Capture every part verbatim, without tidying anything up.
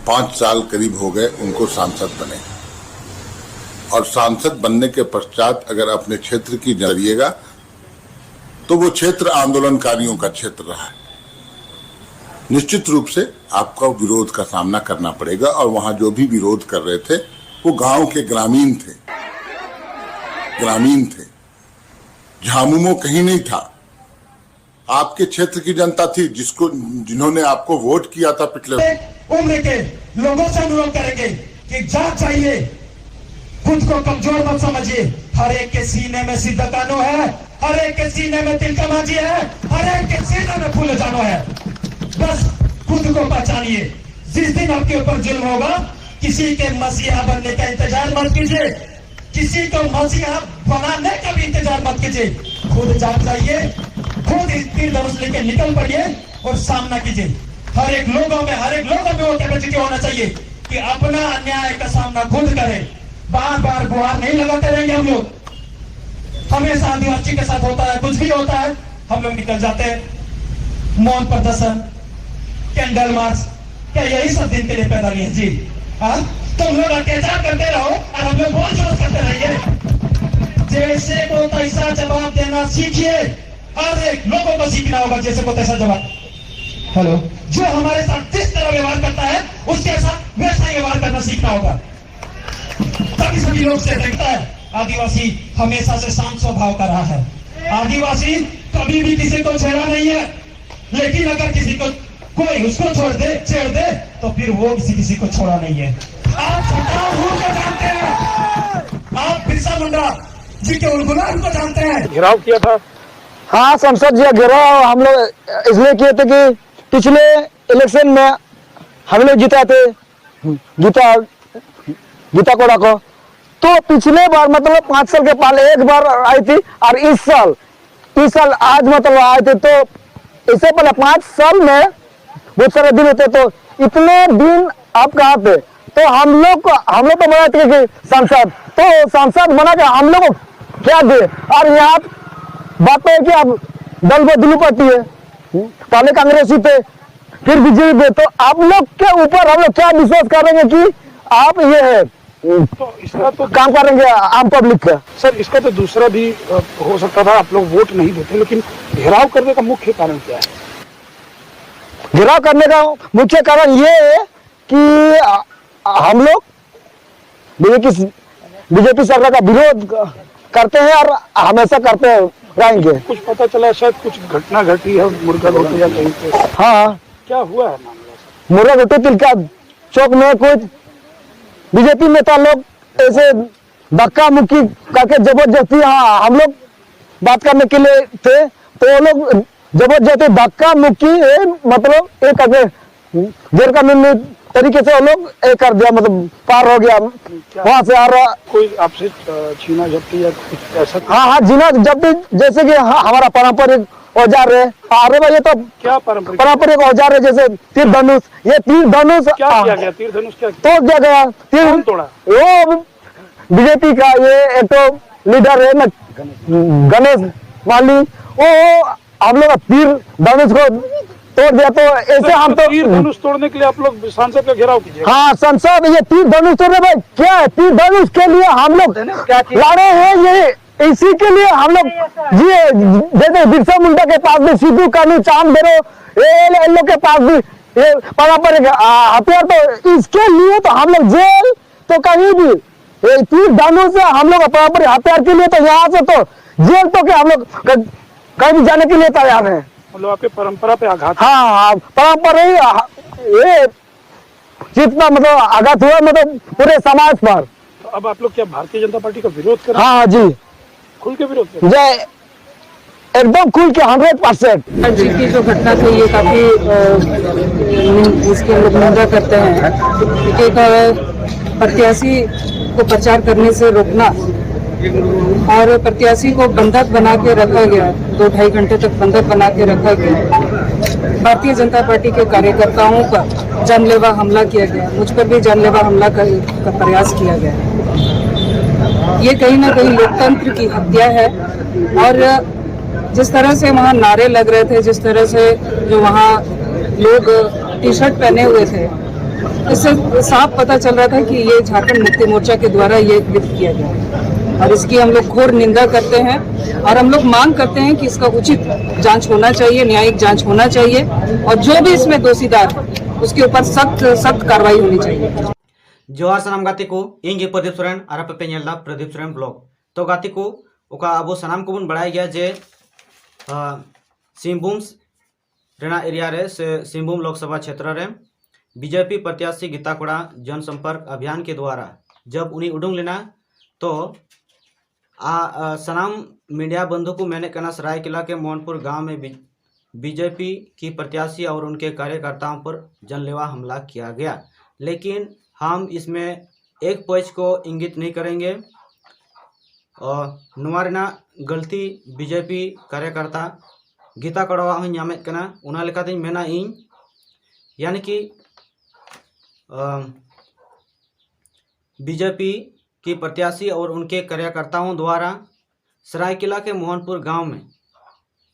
पाँच साल करीब हो गए उनको सांसद बने, और सांसद बनने के पश्चात अगर अपने क्षेत्र की नजरिएगा, तो वो क्षेत्र आंदोलनकारियों का क्षेत्र रहा है। निश्चित रूप से आपका विरोध का सामना करना पड़ेगा, और वहां जो भी विरोध कर रहे थे, वो गांव के ग्रामीण थे, ग्रामीण थे। झामुमो कहीं नहीं था। आपके क्षेत्र की जनता थी, जिसको, जिन्होंने आपको वोट किया था पिछले उम्र के लोगों से अनुरोध करेंगे कि जाग जाइए, खुद को कमजोर मत समझिए। हर एक के सीने में सिद्ध कानू है, हर एक के सीने में तिलका मांझी है, हर एक के सीने में फूल जानो है। बस खुद को पहचानिए। जिस दिन आपके ऊपर जुल्म होगा, किसी के मसीहा बनने का इंतजार मत कीजिए, किसी को मसीहा बनाने का भी इंतजार मत कीजिए। खुद जाग जाइए, खुद इस तीर धनुष लेके निकल पड़िए और सामना कीजिए। हर एक लोगों में, हर एक लोगों में वो कैपेसिटी होना चाहिए कि अपना अन्याय का सामना खुद करें। बार बार गुहार नहीं लगाते रहेंगे हम लोग। हमेशा आदिवासी के साथ होता है, कुछ भी होता है, हम लोग निकल जाते हैं। मौन प्रदर्शन, कैंडल मार्च, क्या यही सब दिन के लिए पैदा हुए हैं जी? हाँ, तुम लोग अत्याचार करते रहो और हम लोग बोल जोर करते रहिए। जैसे को तैसा जवाब देना सीखिए। हर एक लोगों को सीखना होगा जैसे को तैसा जवाब। हेलो। जो हमारे साथ जिस तरह व्यवहार करता है, उसके साथ वैसा ही व्यवहार करना सीखना होगा। तभी सभी लोग से देखता है, आदिवासी हमेशा से शांत स्वभाव का रहा है। आदिवासी कभी भी किसी को छेड़ा नहीं है, लेकिन अगर किसी को कोई उसको छोड़ दे, छेड़ दे, तो फिर वो किसी किसी को छोड़ा नहीं है। आप सरदार हूर को जानते हैं, आप बिरसा मुंडा जी के उलगुलान को जानते हैं। घेराव किया था। हाँ, संसद जी का घेराव हम लोग इसलिए किए थे कि पिछले इलेक्शन में हम लोग जीता थे गीता, गीता कोड़ा को। तो पिछले बार, मतलब, पाँच साल के पहले एक बार आई थी, और इस साल, इस साल आज, मतलब, आई थी। तो इससे पहले पाँच साल में बहुत सारे दिन होते, तो इतने दिन आप कहाँ थे? तो हम लोग को, हम लोग तो बनाए थे कि सांसद, तो सांसद बना के हम लोग को क्या दे? और यहाँ बात तो है कि आप दल बदलू पार्टी है, पहले कांग्रेसी थे, फिर बीजेपी में, तो आप लोग के ऊपर हम लोग क्या विश्वास करेंगे कि आप ये है, तो इसका तो काम करेंगे आम पब्लिक का? सर, इसका तो दूसरा भी, अ, हो सकता था, आप लोग वोट नहीं देते, लेकिन घेराव करने का मुख्य कारण क्या है? घेराव करने का मुख्य कारण ये है कि, अ, हम लोग बीजेपी, बीजेपी सरकार का विरोध करते हैं और हमेशा करते रहेंगे। कुछ पता चला, शायद कुछ घटना घटी है मुर्गा घोटी या कहीं पे। हाँ। क्या हुआ है मामला? मुर्गा घोटी तिलका चौक में कुछ बीजेपी नेता लोग ऐसे धक्का मुक्की करके जबरदस्ती, हाँ, हम लोग बात करने के लिए थे, तो वो लोग जबरदस्ती धक्का मुक्की, ए, मतलब, एक करके गैर कानूनी तरीके से वो लोग ये कर दिया, मतलब, पार हो गया क्या वहां से। और कोई आपसे, अ, छीना झपटी या कुछ ऐसा? हाँ, हाँ, छीना झपटी, जैसे कि, हाँ, हमारा पारंपरिक औजार है। अरे भाई, ये तो क्या पारंपरिक? पारंपरिक औजार है, जैसे तीर धनुष। ये तीर धनुष, क्या, हाँ, किया गया? तीर धनुष क्या किया? तोड़ दिया गया। तीर कौन तोड़ा? वो बीजेपी का ये एक तो लीडर है ना, गणेश माली, वो हम लोग तीर धनुष को तोड़ दिया, तो ऐसे हम तो तीर धनुष तोड़ने के लिए आप लोग सांसद का घेराव कीजिए। हाँ, सांसद, ये तीर धनुष तोड़ने, भाई, क्या है? तीर धनुष के लिए हम लोग क्या चीज? लड़े हैं, ये इसी के लिए हम लोग, ये जैसे बिरसा मुंडा के पास भी, सिद्धू कानू, चांद भैरव, ये, ये लोग के पास भी ये पारंपरिक, आ, हथियार, तो इसके लिए तो हम लोग जेल तो कहीं भी, ये तीर धनुष से हम लोग पारंपरिक हथियार के लिए तो यहाँ से तो जेल तो के हम लोग क-, कहीं भी जाने के लिए तैयार हैं। मतलब, आपके परंपरा पे आघात? हाँ, हाँ, परंपरा ही, आ, ये जितना, मतलब, आघात हुआ, मतलब, पूरे समाज पर। तो अब आप लोग क्या भारतीय जनता पार्टी का विरोध कर रहे हैं? हाँ, हाँ जी। खुल के विरोध कर रहे हैं? जय, एकदम खुल के, हंड्रेड परसेंट। आज की जो घटना थी, ये काफी, अ, इसकी हम लोग निंदा करते हैं। एक, अ, प्रत्याशी को प्रचार करने से रोकना और प्रत्याशी को बंधक बना के रखा गया, दो ढाई घंटे तक बंधक बना के रखा गया। भारतीय जनता पार्टी के कार्यकर्ताओं पर जानलेवा हमला किया गया, मुझ पर भी जानलेवा हमला का, का प्रयास किया गया। ये कहीं ना कहीं लोकतंत्र की हत्या है। और जिस तरह से वहाँ नारे लग रहे थे, जिस तरह से जो वहाँ लोग टी शर्ट पहने हुए थे, इससे साफ पता चल रहा था कि ये झारखंड मुक्ति मोर्चा के द्वारा ये कृत्य किया गया है और इसकी हम लोग घोर निंदा करते हैं और हम लोग मांग करते हैं कि इसका उचित जांच होना चाहिए, न्यायिक जांच होना चाहिए और जो भी इसमें दोषीदार है उसके ऊपर सख्त सख्त कार्रवाई होनी चाहिए। ᱡᱚᱦᱟᱨ ᱥᱟᱱᱟᱢ ᱜᱟᱛᱮ ᱠᱚ, ᱤᱧ ᱜᱮ ᱯᱨᱚᱫᱤᱯ ᱥᱚᱨᱮᱱ ᱟᱨ ᱟᱯᱮ ᱯᱮ ᱧᱮᱞ ᱮᱫᱟ ᱯᱨᱚᱫᱤᱯ ᱥᱚᱨᱮᱱ ᱵᱞᱚᱜ᱾ ᱛᱚ ᱜᱟᱛᱮ ᱠᱚ, ᱚᱠᱟ ᱟᱵᱚ ᱥᱟᱱᱟᱢ ᱠᱚᱵᱚᱱ ᱵᱟᱲᱟᱭ ᱜᱮᱭᱟ ᱡᱮ ᱥᱤᱝᱵᱷᱩᱢ ᱨᱮᱱᱟᱜ ᱮᱨᱤᱭᱟ ᱨᱮ ᱥᱮ ᱥᱤᱝᱵᱷᱩᱢ ᱞᱳᱠᱥᱚᱵᱷᱟ ᱪᱷᱮᱛᱨᱚ ᱨᱮ ᱵᱤᱡᱮᱯᱤ ᱯᱨᱚᱛᱭᱟᱥᱤ ᱜᱤᱛᱟ ᱠᱚᱲᱟ ᱡᱚᱱ ᱥᱚᱢᱯᱚᱨᱠ ᱚᱵᱷᱤᱭᱟᱱ ᱠᱮ ᱫᱣᱟᱨᱟ ᱡᱟᱵ ᱩᱱᱤ ᱩᱰᱩᱝ ᱞᱮᱱᱟ, ᱛᱚ ᱥᱟᱱᱟᱢ ᱢᱤᱰᱤᱭᱟ ᱵᱚᱱᱫᱷᱩ ᱠᱚ ᱢᱮᱱᱮᱫ ᱠᱟᱱᱟ, ᱥᱟᱨᱟᱭᱠᱮᱞᱟ ᱠᱮ ᱢᱳᱦᱱᱯᱩᱨ ᱜᱟᱶ ᱢᱮ ᱵᱤᱡ- बीजेपी की प्रत्याशी और उनके कार्यकर्ताओं पर जानलेवा हमला किया गया, लेकिन हम इसमें एक पक्ष को इंगित नहीं करेंगे᱾ ᱱᱚᱣᱟ ᱨᱮᱱᱟᱜ ᱜᱟᱹᱞᱛᱤ ᱵᱤᱡᱮᱯᱤ ᱠᱟᱨᱭᱟᱠᱟᱨᱛᱟ ᱜᱤᱛᱟ ᱠᱚᱲᱟᱣᱟᱜ ᱦᱚᱸ ᱧᱟᱢᱮᱫ ᱠᱟᱱᱟ᱾ ᱚᱱᱟ ᱞᱮᱠᱟᱛᱮᱧ ᱢᱮᱱᱟ ᱤᱧ, ᱭᱟᱱᱤ ᱠᱤ ᱵᱤᱡᱮᱯᱤ की प्रत्याशी और उनके कार्यकर्ताओं द्वारा सरायकेला के मोहनपुर गांव में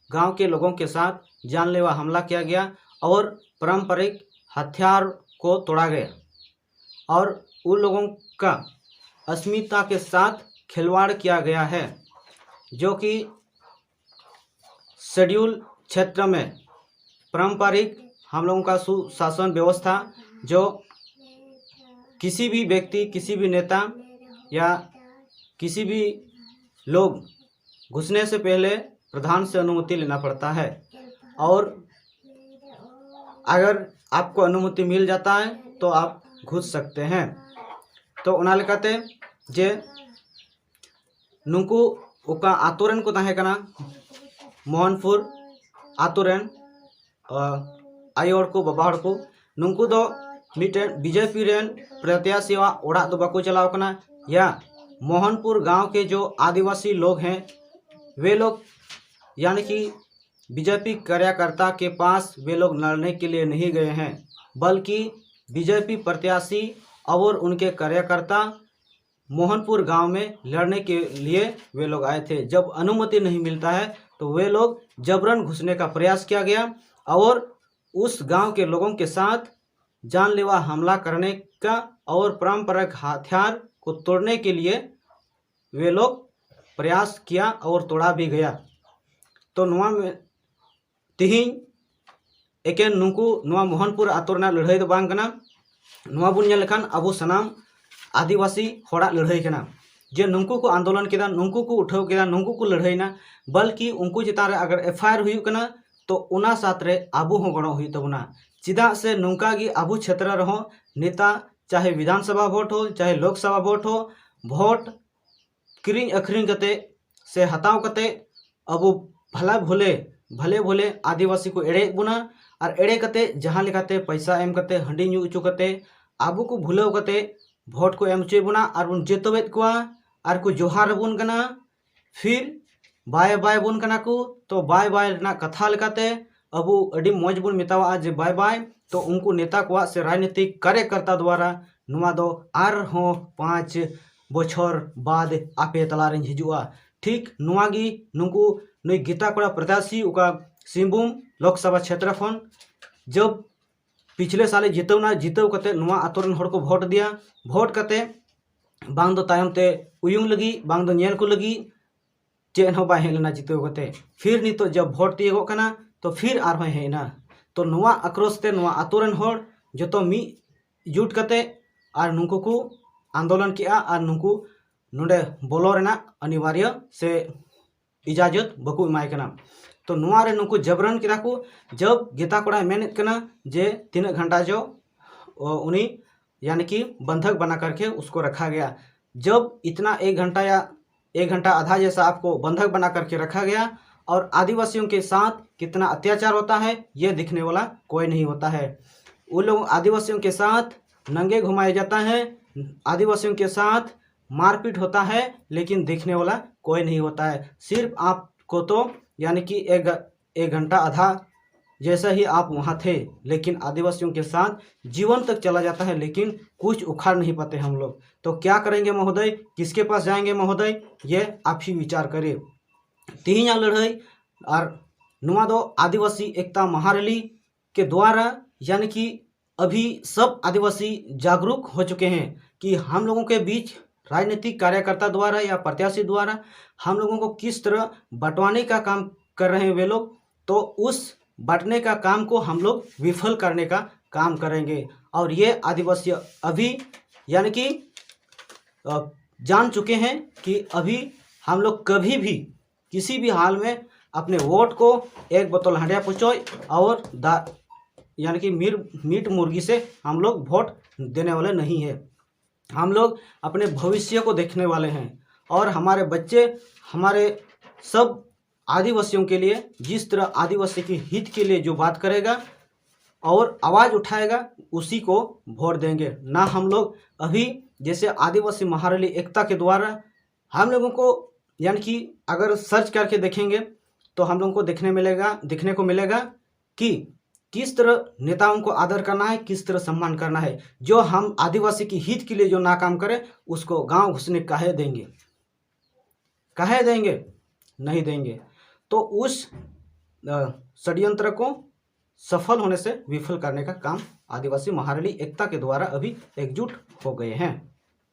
गांव के लोगों के साथ जानलेवा हमला किया गया और पारंपरिक हथियार को तोड़ा गया और उन लोगों का अस्मिता के साथ खिलवाड़ किया गया है, जो कि शेड्यूल क्षेत्र में पारंपरिक हम लोगों का सुशासन व्यवस्था, जो किसी भी व्यक्ति, किसी भी नेता या किसी भी लोग घुसने से पहले प्रधान से अनुमति लेना पड़ता है और अगर आपको अनुमति मिल जाता है तो आप घुस सकते हैं। ᱛᱚ ᱚᱱᱟ ᱞᱮᱠᱟᱛᱮ ᱡᱮ ᱱᱩᱠᱩ ᱚᱠᱟ ᱟᱛᱳ ᱨᱮᱱ ᱠᱚ ᱛᱟᱦᱮᱸ ᱠᱟᱱᱟ, ᱢᱳᱦᱚᱱᱯᱩᱨ ᱟᱛᱳ ᱨᱮᱱ ᱟᱭᱳ ᱦᱚᱲ ᱠᱚ, ᱵᱟᱵᱟ ᱦᱚᱲ ᱠᱚ, ᱱᱩᱠᱩ ᱫᱚ ᱢᱤᱫᱴᱮᱱ ᱵᱤᱡᱮᱯᱤ ᱨᱮᱱ ᱯᱨᱚᱛᱭᱟᱥᱤᱭᱟᱜ ᱚᱲᱟᱜ ᱫᱚ ᱵᱟᱠᱚ ᱪᱟᱞᱟᱣ ᱠᱟᱱᱟ᱾ ᱭᱟ ᱢᱳᱦᱚᱱᱯᱩᱨ ᱜᱟᱶ ᱠᱮ ᱡᱚ ᱟᱹᱫᱤᱵᱟᱹᱥᱤ ᱞᱳᱜᱽ ᱦᱮᱸ, वे लोग यानी कि बीजेपी कार्यकर्ता के पास वे लोग लड़ने के लिए नहीं गए हैं, बल्कि बीजेपी प्रत्याशी और उनके कार्यकर्ता मोहनपुर गांव में लड़ने के लिए वे लोग आए थे। जब अनुमति नहीं मिलता है तो वे लोग जबरन घुसने का प्रयास किया गया और उस गांव के लोगों के साथ जानलेवा हमला करने का और पारंपरिक हथियार को तोड़ने के लिए वे लोग प्रयास किया और तोड़ा भी गया। तो ᱱᱚᱣᱟ ᱢᱮ- ᱛᱤᱦᱤᱧ ᱮᱠᱮᱱ ᱱᱩᱠᱩ ᱱᱚᱣᱟ ᱢᱳᱦᱚᱱᱯᱩᱨ ᱟᱛᱳ ᱨᱮᱱᱟᱜ ᱞᱟᱹᱲᱦᱟᱹᱭ ᱫᱚ ᱵᱟᱝ ᱠᱟᱱᱟ᱾ ᱱᱚᱣᱟ ᱵᱚᱱ ᱧᱮᱞ ᱞᱮᱠᱷᱟᱱ ᱟᱵᱚ ᱥᱟᱱᱟᱢ ᱟᱹᱫᱤᱵᱟᱹᱥᱤ ᱦᱚᱲᱟᱜ ᱞᱟᱹᱲᱦᱟᱹᱭ ᱠᱟᱱᱟ, ᱡᱮ ᱱᱩᱠᱩ ᱠᱚ ᱟᱱᱫᱳᱞᱚᱱ ᱠᱮᱫᱟ, ᱱᱩᱠᱩ ᱠᱚ ᱩᱴᱷᱟᱹᱣ ᱠᱮᱫᱟ, ᱱᱩᱠᱩ ᱠᱚ ᱞᱟᱹᱲᱦᱟᱹᱭᱱᱟ, ᱵᱚᱞᱠᱤ ᱩᱱᱠᱩ ᱪᱮᱛᱟᱱ ᱨᱮ ᱟᱜᱟᱨ ᱮᱯᱷ ᱟᱭ ᱟᱨ ᱦᱩᱭᱩᱜ ᱠᱟᱱᱟ, ᱛᱚ ᱚᱱᱟ ᱥᱟᱛ ᱨᱮ ᱟᱵᱚ ᱦᱚᱸ ᱜᱚᱲᱚ ᱦᱩᱭᱩᱜ ᱛᱟᱵᱚᱱᱟ᱾ ᱪᱮᱫᱟᱜ ᱥᱮ ᱱᱚᱝᱠᱟ ᱜᱮ ᱟᱵᱚ ᱪᱷᱮᱛᱨᱚ ᱨᱮᱦᱚᱸ ᱱᱮᱛᱟ, ᱪᱟᱦᱮ ᱵᱤᱫᱷᱟᱱ ᱥᱚᱵᱷᱟ ᱵᱷᱳᱴ ᱦᱚ, ᱪᱟᱦᱮ ᱞᱳᱠ ᱥᱚᱵᱷᱟ ᱵᱷᱳᱴ ᱦᱚ, ᱵᱷᱳᱴ ᱠᱤᱨᱤᱧ ᱟᱹᱠᱷᱨᱤᱧ ᱠᱟᱛᱮ ᱥᱮ ᱦᱟᱛᱟᱣ ᱠᱟᱛᱮ ᱟᱵᱚ ᱵᱷᱟᱞᱟ ᱵᱷᱚᱞᱮ, ᱵᱷᱟᱞᱮ ᱵᱷᱚᱞᱮ ᱟᱹᱫᱤᱵᱟᱹᱥᱤ ᱠᱚ ᱮᱲᱮᱭᱮᱫ ᱵᱚᱱᱟ᱾ ᱟᱨ ᱮᱲᱮ ᱠᱟᱛᱮ ᱡᱟᱦᱟᱸ ᱞᱮᱠᱟᱛᱮ ᱯᱚᱭᱥᱟ ᱮᱢ ᱠᱟᱛᱮ, ᱦᱟᱺᱰᱤ ᱧᱩ ᱦᱚᱪᱚ ᱠᱟᱛᱮ, ᱟᱵᱚ ᱠᱚ ᱵᱷᱩᱞᱟᱹᱣ ᱠᱟᱛᱮ ᱵᱷᱳᱴ ᱠᱚ ᱮᱢ ᱦᱚᱪᱚᱭᱮᱫ ᱵᱚᱱᱟ ᱟᱨ ᱵᱚᱱ ᱡᱤᱛᱟᱹᱣᱮᱫ ᱠᱚᱣᱟ ᱟᱨ ᱠᱚ ᱡᱚᱦᱟᱨ ᱟᱵᱚᱱ ᱠᱟᱱᱟ᱾ ᱯᱷᱤᱨ ᱵᱟᱭ ᱵᱟᱭ ᱵᱚᱱ ᱠᱟᱱᱟ ᱠᱚ᱾ ᱛᱚ ᱵᱟᱭ ᱵᱟᱭ ᱨᱮᱱᱟᱜ ᱠᱟᱛᱷᱟ ᱞᱮᱠᱟᱛᱮ ᱟᱵᱚ ᱟᱹᱰᱤ ᱢᱚᱡᱽ ᱵᱚᱱ ᱢᱮᱛᱟᱣᱟᱜᱼᱟ ᱡᱮ ᱵᱟᱭ ᱵᱟᱭ, ᱛᱚ ᱩᱱᱠᱩ ᱱᱮᱛᱟ ᱠᱚᱣᱟᱜ ᱥᱮ ᱨᱟᱡᱽᱱᱤᱛᱤᱠ ᱠᱟᱨᱭᱚᱠᱚᱨᱛᱟ ᱫᱣᱟᱨᱟ ᱱᱚᱣᱟ ᱫᱚ ᱟᱨᱦᱚᱸ ᱯᱟᱸᱪ ᱵᱚᱪᱷᱚᱨ ᱵᱟᱫ ᱟᱯᱮ ᱛᱟᱞᱟᱨᱤᱧ ᱦᱤᱡᱩᱜᱼᱟ᱾ ᱴᱷᱤᱠ ᱱᱚᱣᱟ ᱜᱮ ᱱᱩᱠᱩ ᱱᱩᱭ ᱜᱤᱛᱟ ᱠᱚᱲᱟ ᱯᱨᱚᱛᱭᱟᱥᱤ ᱚᱠᱟ ᱥᱤᱝᱵᱷᱩᱢ ᱞᱳᱠᱥᱚᱵᱷᱟ ᱪᱷᱮᱛᱨᱚ ᱠᱷᱚᱱ ᱡᱚᱵ ᱯᱤᱪᱷᱞᱮ ᱥᱟᱞᱮ ᱡᱤᱛᱟᱹᱣ ᱮᱱᱟ, ᱡᱤᱛᱟᱹᱣ ᱠᱟᱛᱮ ᱱᱚᱣᱟ ᱟᱛᱳ ᱨᱮᱱ ᱦᱚᱲ ᱠᱚ ᱵᱷᱳᱴ ᱟᱫᱮᱭᱟ᱾ ᱵᱷᱳᱴ ᱠᱟᱛᱮ ᱵᱟᱝ ᱫᱚ ᱛᱟᱭᱚᱢ ᱛᱮ ᱩᱭᱩᱝ ᱞᱟᱹᱜᱤᱫ, ᱵᱟᱝ ᱫᱚ ᱧᱮᱞ ᱠᱚ ᱞᱟᱹᱜᱤᱫ, ᱪᱮᱫ ᱦᱚᱸ ᱵᱟᱭ ᱦᱮᱡ ᱞᱮᱱᱟ ᱡᱤᱛᱟᱹᱣ ᱠᱟᱛᱮ᱾ ᱯᱷᱤᱨ ᱱᱤᱛᱚᱜ ᱡᱚᱵ ᱵᱷᱳᱴ ᱛᱤᱭᱳᱜᱚᱜ ᱠᱟᱱᱟ, ᱛᱚ ᱯᱷᱤᱨ ᱟᱨᱦᱚᱸᱭ ᱦᱮᱡ ᱮᱱᱟ᱾ ᱛᱚ ᱱᱚᱣᱟ ᱟᱠᱨᱳᱥ ᱛᱮ ᱱᱚᱣᱟ ᱟᱛᱳ ᱨᱮᱱ ᱦᱚᱲ ᱡᱚᱛᱚ ᱢᱤᱫ ᱡᱩᱴ ᱠᱟᱛᱮ ᱟᱨ ᱱᱩᱠᱩ ᱠᱚ ᱟᱱᱫᱳᱞᱚᱱ ᱠᱮᱜᱼᱟ ᱟᱨ ᱱᱩᱠᱩ ᱱᱚᱰᱮ ᱵᱚᱞᱚ ᱨᱮᱱᱟᱜ ᱚᱱᱤᱵᱟᱨᱭᱚ ᱥᱮ ᱤᱡᱟᱡᱚᱛ ᱵᱟᱠᱚ ᱮᱢᱟᱭ ᱠᱟᱱᱟ᱾ ᱛᱚ ᱱᱚᱣᱟ ᱨᱮ ᱱᱩᱠᱩ ᱡᱟᱵᱨᱟᱱ ᱠᱮᱫᱟ ᱠᱚ, ᱡᱟᱵ ᱜᱤᱛᱟ ᱠᱚᱲᱟᱭ ᱢᱮᱱᱮᱫ ᱠᱟᱱᱟ ᱡᱮ ᱛᱤᱱᱟᱹᱜ ᱜᱷᱟᱱᱴᱟ ᱪᱚ, ᱚ, ᱩᱱᱤ ᱭᱟᱱᱤ ᱠᱤ ᱵᱚᱱᱫᱷᱚᱠ ᱵᱟᱱᱟ ᱠᱟᱨᱠᱮ ᱩᱥᱠᱳ ᱨᱟᱠᱷᱟ ᱜᱟᱭᱟ᱾ ᱡᱟᱵ ᱤᱛᱱᱟ ᱮᱠ ᱜᱷᱟᱱᱴᱟ ᱭᱟ ᱮᱠ ᱜᱷᱟᱱᱴᱟ ᱟᱫᱷᱟ ᱡᱮᱥᱟ ᱟᱯᱠᱳ ᱵᱚᱱᱫᱷᱚᱠ ᱵᱟᱱᱟ ᱠᱟᱨᱠᱮ ᱨᱟᱠᱷᱟ ᱜᱟᱭᱟ ᱚᱨ ᱟᱫᱤᱵᱟᱥᱤᱭᱳ ᱠᱮ ᱥᱟᱛᱷ ᱠᱤᱛᱱᱟ ᱚᱛᱭᱟᱪᱟᱨ ᱦᱳᱛᱟ ᱦᱟᱭ, ᱭᱮ ᱫᱤᱠᱷᱱᱮ ᱣᱟᱞᱟ ᱠᱳᱭ ᱱᱟᱦᱤᱸ ᱦᱳᱛᱟ ᱦᱟᱭ᱾ ᱩᱱ ᱞᱳᱜ ᱟᱫᱤᱵᱟᱥᱤᱭᱳ ᱠᱮ ᱥᱟᱛᱷ ᱱᱟᱝᱜᱮ ᱜᱷᱩᱢᱟᱭᱟ ᱡᱟᱛᱟ ᱦᱟᱭ, ᱟᱫᱤᱵᱟᱥᱤᱭᱳ ᱠᱮ ᱥᱟᱛᱷ ᱢᱟᱨᱯᱤᱴ ᱦᱳᱛᱟ ᱦᱟᱭ, ᱞᱮᱠᱤᱱ ᱫᱤᱠᱷᱱᱮ ᱣᱟᱞᱟ ᱠᱳᱭ ᱱᱟᱦᱤᱸ ᱦᱳᱛᱟ ᱦᱟᱭ᱾ ᱥᱤᱨᱯ ᱟᱯᱠᱳ ᱛᱚ ᱭᱟᱱᱤ ᱠᱤ ᱮᱠ ᱜᱷᱟᱱᱴᱟ ᱟᱫᱷᱟ ᱡᱮᱥᱟ ᱦᱤ ᱟᱯ ᱣᱟᱦᱟᱸ ᱛᱷᱮ, ᱞᱮᱠᱤᱱ ᱟᱫᱤᱵᱟᱥᱤᱭᱳ ᱠᱮ ᱥᱟᱛᱷ ᱡᱤᱣᱚᱱ ᱛᱚᱠ ᱪᱟᱞᱟ ᱡᱟᱛᱟ ᱦᱟᱭ, ᱞᱮᱠᱤᱱ ᱠᱩᱪᱷ ᱩᱠᱷᱟᱲ ᱱᱟᱦᱤᱸ ᱯᱟᱛᱮ ᱦᱟᱢ ᱞᱳᱜ᱾ ᱛᱚ ᱠᱭᱟ ᱠᱟᱨᱮᱝᱜᱮ ᱢᱚᱦᱳᱫᱚᱭ, ᱠᱤᱥᱠᱮ ᱯᱟᱥ ᱡᱟᱭᱮᱝᱜᱮ ᱢᱚᱦᱳᱫᱚᱭ, ᱭᱮ ᱟᱯ ᱦᱤ ᱵᱤᱪᱟᱨ ᱠᱟᱨᱤᱭᱮ᱾ ᱛᱤᱦᱤᱧᱟᱜ ᱞᱟᱹᱲᱦᱟᱹᱭ ᱟᱨ ᱱᱚᱣᱟ ᱫᱚ ᱟᱫᱤᱵᱟᱥᱤ ᱮᱠᱛᱟ ᱢᱟᱦᱟᱨᱮᱞᱤ के द्वारा, यानी कि अभी सब आदिवासी जागरूक हो चुके हैं कि हम लोगों के बीच राजनीतिक कार्यकर्ता द्वारा या प्रत्याशी द्वारा हम लोगों को किस तरह बंटवाने का काम कर रहे हैं वे लोग। तो उस बांटने का काम को हम लोग विफल करने का काम करेंगे। और ये आदिवासी अभी, यानी कि अ, जान चुके हैं कि अभी हम लोग कभी भी किसी भी हाल में अपने वोट को एक बोतल हंडिया पुचोय और दा यानी कि मीट मीट मुर्गी से हम लोग वोट देने वाले नहीं है। हम लोग अपने भविष्य को देखने वाले हैं और हमारे बच्चे, हमारे सब आदिवासियों के लिए, जिस तरह आदिवासी के हित के लिए जो बात करेगा और आवाज़ उठाएगा, उसी को वोट देंगे। ना हम लोग अभी जैसे आदिवासी महारैली एकता के द्वारा हम लोगों को, यानी कि अगर सर्च करके देखेंगे तो हम लोगों को देखने मिलेगा, देखने को मिलेगा कि किस तरह नेताओं को आदर करना है, किस तरह सम्मान करना है। जो हम आदिवासी के हित के लिए जो नाकाम करें, उसको गांव घुसने काहे देंगे, काहे देंगे? नहीं देंगे। तो उस अ, षड्यंत्र को सफल होने से विफल करने का काम आदिवासी महारैली एकता के द्वारा अभी एकजुट हो गए हैं।